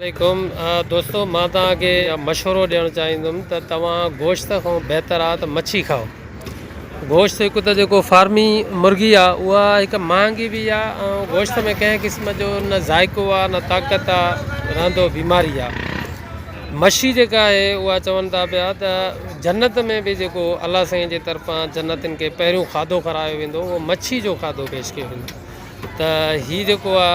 عليڪم دوستو مان توهان کي مشورو ڏيڻ چاهيندم ته توهان گوشت کان بهتر آهي ته مڇي کائو گوشت هڪ ته جيڪو فارمي مرغي آهي اها هڪ مهانگي به آهي ۽ گوشت ۾ ڪنهن قسم جو نه ذائقو آهي نه طاقت آهي رهندو بيماري آهي مڇي جيڪا آهي اها چون ٿا پيا ته جنت ۾ به جيڪو الله سائين جي طرفان جنتين کي پهريون کاڌو کارايو ويندو اهو مڇي جو کاڌو پيش ڪيو ويندو ته هي جيڪو آ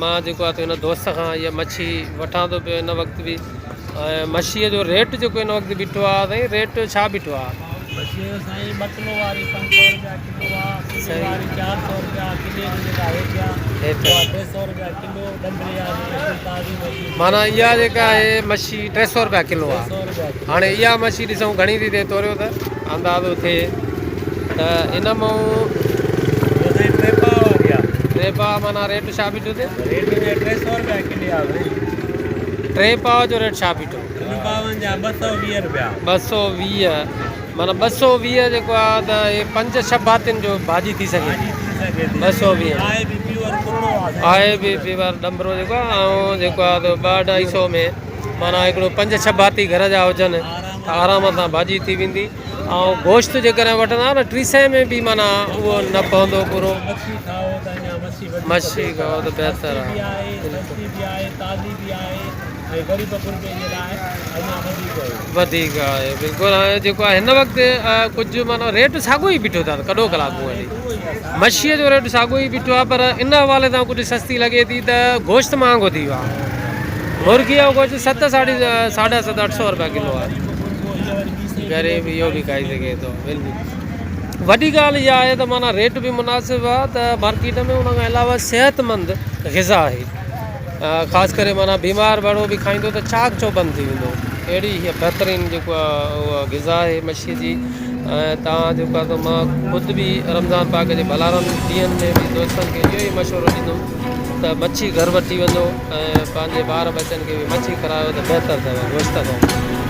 مان جيڪو آ ته هن دوست کان اها مڇي وٺان ٿو پيو هن وقت به ۽ مڇيء جو ريٽ جيڪو هن وقت بيٺو آ سائين ريٽ ڇا بيٺو آ؟ مڇيء جو سائين ٻه ڪلو واري 500 روپيا ڪلو آ، ڪلي واري 400 روپيا ڪلي جي جيڪا هيٺ آ اها 300 روپيا ڪلو ڏنڀري آ جيڪا تازي مڇي. معنيٰ اها جيڪا آهي مڇي 300 روپيا ڪلو آ. هاڻي اها مڇي ڏسون گهڻي ٿي ٿئي توريو ته اندازو ٿئي ته ان مون سائين ٽي پاء واري آ. ٽي پاء معنيٰ ريٽ ڇا بيٺو ٿئي؟ ريٽ جي 300 روپيا ڪلي آ سائين. ٽي پاء جو ريٽ ڇا بيٺو؟ ٽن پاون جا 220 روپيا. 220 معنيٰ 220 جيڪو آ ته هي پنج ڇهه ڀاتين جو ڀاڄي ٿي سگهي ڀاڄي ٿي سگهي ٿي. 220 آهي به پيور ڪرڙو آ سائين. آهي به پيور ڏنڀرو جيڪو آ ۽ جيڪو آ ته ٻه اڍائي سو ۾ معنيٰ هڪڙو پنج ڇهه ڀاتي گهر جا هجن ته آرام سان ڀاڄي ٿي ويندي ۽ گوشت جيڪڏهن وٺندا نه ٽي سئي ۾ به معنيٰ اهو نه پوندو پورو. مڇي کائو ته اڃا مڇي وڌيڪ مڇي کائو ته بهتر سستي به آهي سستي به آهي تازي به آهي ۽ غريب غربي جي لاء اڃا وڌيڪ آهي. وڌيڪ آهي بلڪل هاڻي جيڪو آهي هن وقت ڪجهه معنيٰ ريٽ ساڳيو ئي بيٺو اٿس ڪڏو ڪلاڪ هونئن به مڇيء جو ريٽ ساڳيو ئي بيٺو آهي پر ان حوالي سان ڪجهه سستي لڳي ٿي ته گوشت مهانگو ٿي ويو آهي مرغي جو گوشت ست ساڍي ساڍا ست اٺ سو روپيا ڪلو آهي غريب اهو به کائي سگهي ٿو بلڪل وڏي ڳالهه اها آهي ته معنيٰ ريٽ به مناسب آهي ته مارڪيٽ ۾ ان کان علاوه صحتمند غذا آهي خاص ڪري معنيٰ بيمار ماڻهو به کائيندو ته چاق چوبند ٿي ويندو اهڙي هيء بهترين جيڪو آهي اها غذا آهي مڇيء جي ۽ توهان جيڪو آهي سو مان خود به رمضان پاڪ جي ڀلارن ڏينهن ۾ به دوستن کي اهو ئي مشورو ڏيندم ته مڇي گهر وٺي وڃو ۽ پنهنجي ٻار ٻچن کي به مڇي کارايو ته بهتر اٿو گوشت کان.